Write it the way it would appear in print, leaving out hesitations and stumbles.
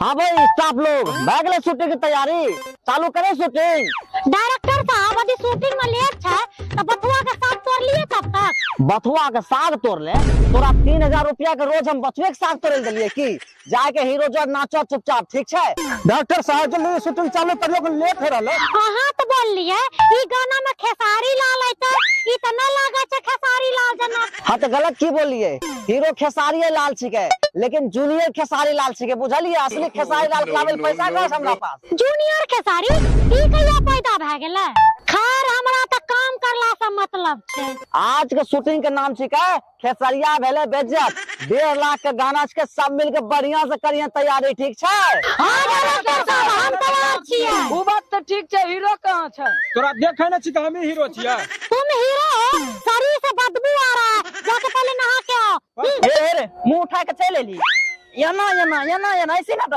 हाँ भाई स्टाफ लोग, भए गेलै शूटिंग के तैयारी, चालू करे शूटिंग। डायरेक्टर साहब, यदि शूटिंग में लेट छै त बथुआ के साग तोड़ लिए तब तक। बथुआ के साग तोड़ ले? तोरा 3000 रुपया के रोज हम बथुए के साग तोड़े देलिए की? जाके के हीरो जो नाचो चुपचाप, ठीक छै? डॉक्टर साहब जल्दी शूटिंग चालू कर लो, लेट हो रहल। अहाँ तो बोललिए ई गाना में खेसारी लाल अइते, ई त न लागे छै खेसारी लाल जना। हाँ तो गलत की बोलिए, हीरो खेसारी लाल छिके लेकिन जूनियर खेसारी लाल छिके, बुझलिए? असली खेसारी लाल के लावे पैसा कहाँ हमरा पास? जूनियर खेसारी ई कहिया पैदा भए गेलै? खैर हमरा त काम करला से मतलब छै। आज के शूटिंग के नाम छिके खेसरिया भेले बेइज्जत, 1.5 लाख के गाना छिके, सब मिल के बढ़िया से करिए तैयारी, ठीक छै? हाँ डायरेक्टर साहब, हम तैयार छियै। उ बात त ठीक छै, हीरो कहाँ छै? तोरा देखे न छी त हमही हीरो छियै। तुम हीरो हो? शरीर से बदबू आ रहा है, जाके पहले नहा के आओ। हे रे, मुंह उठा के चल एली, एना एना एना एना ऐसे ना।